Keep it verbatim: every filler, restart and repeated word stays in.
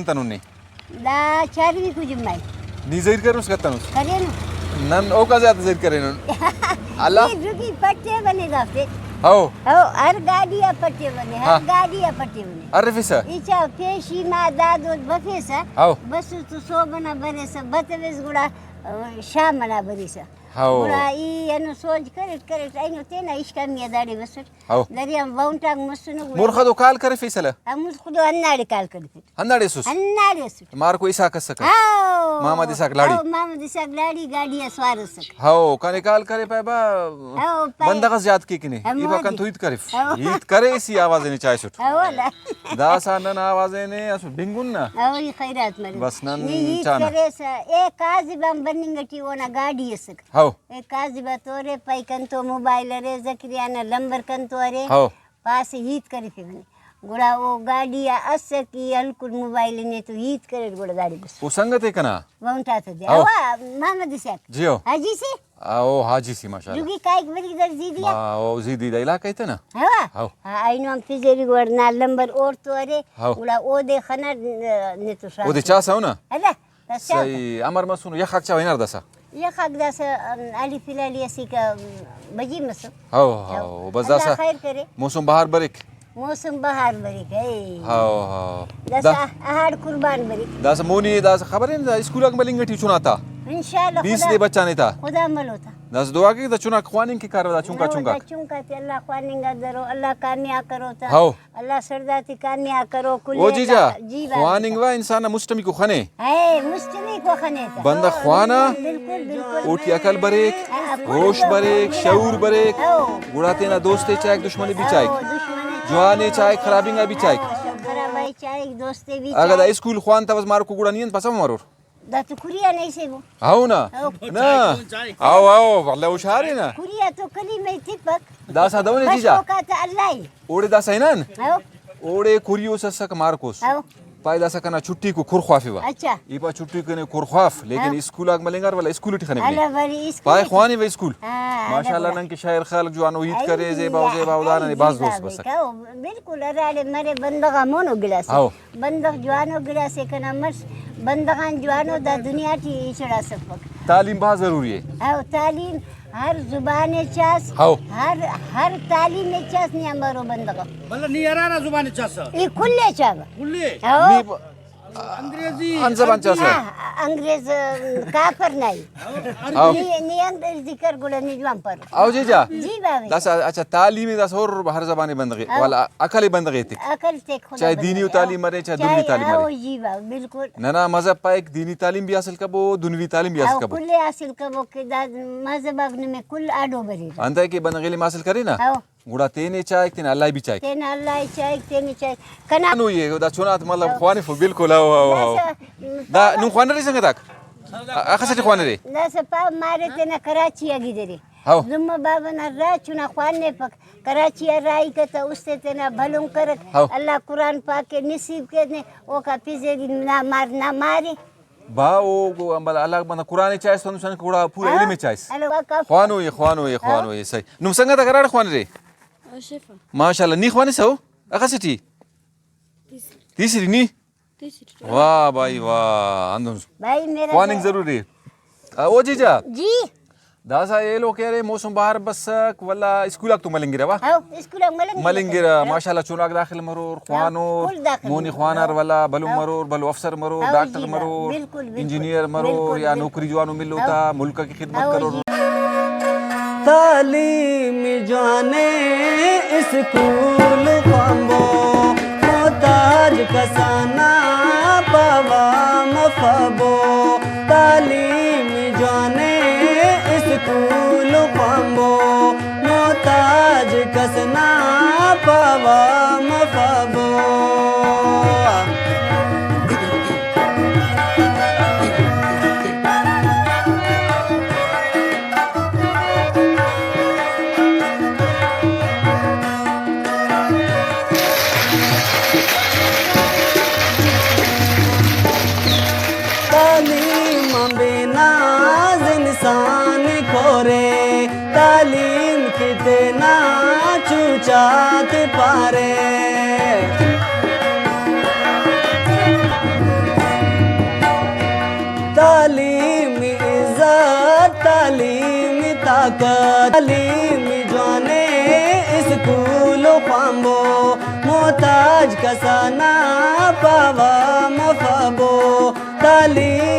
تنون نے؟ دا چاروی کو جمعہ ءِ۔ نی زہیر کرینس کتنس؟ کرینو۔ نن اوکا زیادہ زہیر کرینن۔ اللہ۔ نی زگی پٹے بنے دافتے۔ ہو۔ ہو، ہر گاڈی آ پٹے بنے، ہر ہاں۔ گاڈی آ پٹے بنے۔ ارفسہ؟ ایچا پیشی ما داد بفیسہ۔ ہو۔ بس تو صوب ئنا بریسہ، بتویس گڑا، آ، شام ئنا بریسہ۔ ہو۔ گڑا ای اینو سوج کریٹ، کریٹ، اینو تینا اشکامی آ داڑے بسٹ۔ ہو۔ دریا وونٹاک مسنو گڑا۔ مرخدو کال کرے فیصلہ؟ ہاں، مرخدو ہنداڑے کال کرے۔ ہنداڑے اسس؟ ہنداڑے اسٹ۔ مارکو اسحاق اسکہ؟ ہاؤ۔ محمد اسحاق لاڑی؟ ہاؤ، محمد اسحاق لاڑی گاڈی آ سوار اسکہ۔ ہاؤ، کنے کال کرے پائے با، ہاؤ، پائے۔ بندغ اس یات کے کنے۔ ہمو ای با کن دے۔ تو ہیت کریف۔ ہاؤ۔ ہیت کرے سی آواز نے چائسٹ۔ ہاؤ، اللہ۔ داسا نن آواز نے اسٹ بنگن نا۔ ہاؤ، ای خیرات مرے۔ بس نن نی ہیت چانا۔ کریسہ، اے کاذب آن بننگ ٹی اونا گاڈی اسکہ۔ ہاؤ۔ اے کاذب آ تورے، پائے کنتو موبائل ارے، زکریا نا لمبر کنتو ارے۔ ہاؤ۔ پاسہ ہیت کرفے بنے۔ گڑا او گاڈی آ اسک ای ہلکٹ موبائل نے تو ہیت کریٹ گڑا داڑے بس۔ او سنگت ءِ کنا؟ وونٹ آتا دے۔ ہاؤ۔ ہوا، محمد اسحاق۔ جی ہو۔ حاجی سے؟ او حاجی سے، ماشاءاللہ۔ جوگی کائک بریک در زیدی آ؟ ما، او زیدی دا علاقہ ءِ تہ نا۔ ہوا؟ ہاؤ۔ ہاں، اینو ہم پزیری گڑا نا لمبر اوڑتو ارے۔ ہاؤ۔ گڑا اودے خنٹ نے تو شاغ۔ اودے چاسہ اونا؟ اللہ۔ بس چا صحیح، امر مسنو، یخاک چا ہنار داسا؟ یخاک داسا، ام، حالی فی الحالی اسیکا، ام، بجی مسو۔ ہاؤ، ہاؤ، بس اللہ داسا خیر کرے۔ موسم بہار بریک۔ موسم بہار بریک، اے۔ ہاؤ، ہاؤ۔ داسا دا اہاڑ قربان بریک۔ داسا مونی، داسا خبر ہے، دا اسکول آک ملنگ ٹی چنا تا۔ انشاءاللہ بیس خدا، دے بچانے تا۔ خدا ملو تا۔ داسا دعا کے دا چنا خواننگ کے کارو دا چنکا نو چنکا۔ دا چنکا تے اللہ خواننگ آ درو، اللہ کامیاب کرو تا۔ ہاؤ۔ اللہ سڑداتے کامیاب کرو کل او جی جا، جی بابا۔ خواننگ وا انسان نا مسٹمیکو خنے۔ اے، مسٹمیکو خنے تا۔ بندغ خوانا، بالکل، بالکل۔ اوٹی عقل بریک، ہاں، ہوش بریک، شعور بریک، ہاں۔ گڑا تینا دوست ءِ چائک، دشمن ءِ بھی چائک۔ ہاں، دشمن ءِ جوان ءِ چائک، خراب انگا بھی چائک۔ ہاں، خراب ءِ چائک، دوست ءِ بھی اگہ دا چائک۔ اسکول خوانتوس مارکو گڑا نی انت پسہ مرور۔ دا تو کری آ نہیں سے وہ۔ ہاؤ نا۔ ہاؤ۔ نا۔ ہاؤ، ہاؤ، واللہ ہوشیار ہے نا۔ کری آ تو کلی میں تپک۔ داسا دہنے جی جا۔ بس اوکا تا اللہ ہی۔ اوڑے داسا ہنان۔ ہاؤ۔ اوڑے کریوس اسک مارکوس۔ ہاؤ۔ پائے داسا کنا چھٹی کو کھر خوافیوا۔ اچھا۔ ای پا چھٹی کنے کھر خواف، لیکن ہاں۔ اسکول آک ملنگار والا اسکول ٹی خنے بلے۔ اللہ بری اسکول پائے ٹی۔ خوانی و اسکول۔ ہاں، ماشاءاللہ اللہ۔ نن کہ شاعر خلق جوانو ہیت کرے، زیبا و زیبا و دانا نے باز دوست بسک۔ بالکل، ہراڑے مرے بندغ آ مونو گلاس۔ ہاؤ۔ بندغ جوانو گڑاسے کنا مس، بندغ آن جوانو دا دنیا ٹی ہچڑا سفک۔ تعلیم بھاز ضروری ہے۔ ہاؤ، تعلیم ہر زبان ءِ چاس، ہاؤ۔ ہر، ہر تعلیم ءِ چاس نی امرو بندغ۔ مطلب نی ہرا ہرا زبان ءِ چاسہ؟ ای کل ءِ چاوہ۔ کل ءِ؟ ہاؤ۔ نی ب-، انگریزی، ہن زبان عربی۔ چاسہ؟ ہاں، انگریز، کافر نائی۔ ہاؤ۔ نی، نی انگریزی کر گڑا نی جوان پر۔ او جی جا۔ جی بابا۔ داسہ، اچھا، تعلیم داسہ ہر، ہر زبان بندغ ءِ، ہاؤ۔ والا عقل بندغ ءِ تک۔ عقل تک خدا چاہے بندغ دینی ءِ۔ تعلیم مرے، چاہے دنوی تعلیم مرے۔ ہاؤ، جی بابا، بالکل۔ ننا مذہب پائک دینی تعلیم بھی حاصل کبو، دنوی تعلیم بھی حاصل ہاؤ، کبو۔ کل حاصل کبو کہ دا مذہب آک نمے کل آڈو بریرہ۔ انتئے کہ بندغ علم حاصل کرے نا، ہاؤ۔ گڑا تینے چائک، تینا اللہ بھی چائک۔ تینا اللہ چائک، تینے چائک۔ کنا نو یہ دا چنات مطلب ہاؤ۔ خوانفو بالکل، ہاؤ، ہاؤ، ہاؤ۔ داسہ دا نم خوانرے سنگتاک؟ اخس ٹی خوانرے؟ داسہ پاو مارے تینا کراچی آ گدرے۔ ہاؤ۔ زمہ بابا نا راج چنا خوانفک۔ کراچی آ راہی کتہ، استے تینا بھلن کرک۔ ہاؤ۔ اللہ قرآن پاک ءِ نصیب کے نے، اوکا پزیری نا مار نا مارے۔ با او گو امبل اللہ بندہ قرآن ءِ چائس تو نسان گڑا پورا ہاں۔ علم ءِ چائس۔ ہلو، وقف۔ خوانو یہ، خوانو یہ، ہاں۔ خوانو یہ، صحیح۔ نم سنگت اگر اڑ خوانرے؟ اشرف۔ ماشاءاللہ، نی خوانسہ او؟ اخس ٹی؟ تیسری۔ تیسری نی؟ تیسری۔ واہ بھائی واہ، ہندن بھائی میرا خواننگ بھائی۔ ضروری۔ آ، او جی جا۔ جی۔ داسا ایلو کہ ارے موسم بہار بسک، ولا اسکول آک تو ملنگرہ وا؟ ہاؤ، اسکول آک ملنگرہ۔ ملنگرہ، ہاؤ۔ ماشاءاللہ چناک داخل مرور، ہاؤ، خوانور، کل داخل مونی مرور۔ خوانار ہاؤ۔ ولا بھلن ہاؤ۔ مرور، بھلو افسر مرور، ہاؤ، ڈاکٹر جی، مرور، بالکل، بالکل۔ انجینئر مرور، بالکل، یا بالکل۔ نوکری جوانو ملو ہاؤ۔ تا ملک آ خدمت ہاؤ، کرور۔ جی۔ تعلیم جوانے اسکول خوانبو، محتاج کسانا پاوا مفبو۔ تعلیم جوانے اسکول خوانبو، محتاج کس نا پاوا مفبو۔ تعلیم آن بے ناز انسان کورے، تعلیم کہ تینا چوچات پارے۔ تعلیم جوانے اسکول خوانبو، محتاج کسانا پاوا مفبو۔ تعلیم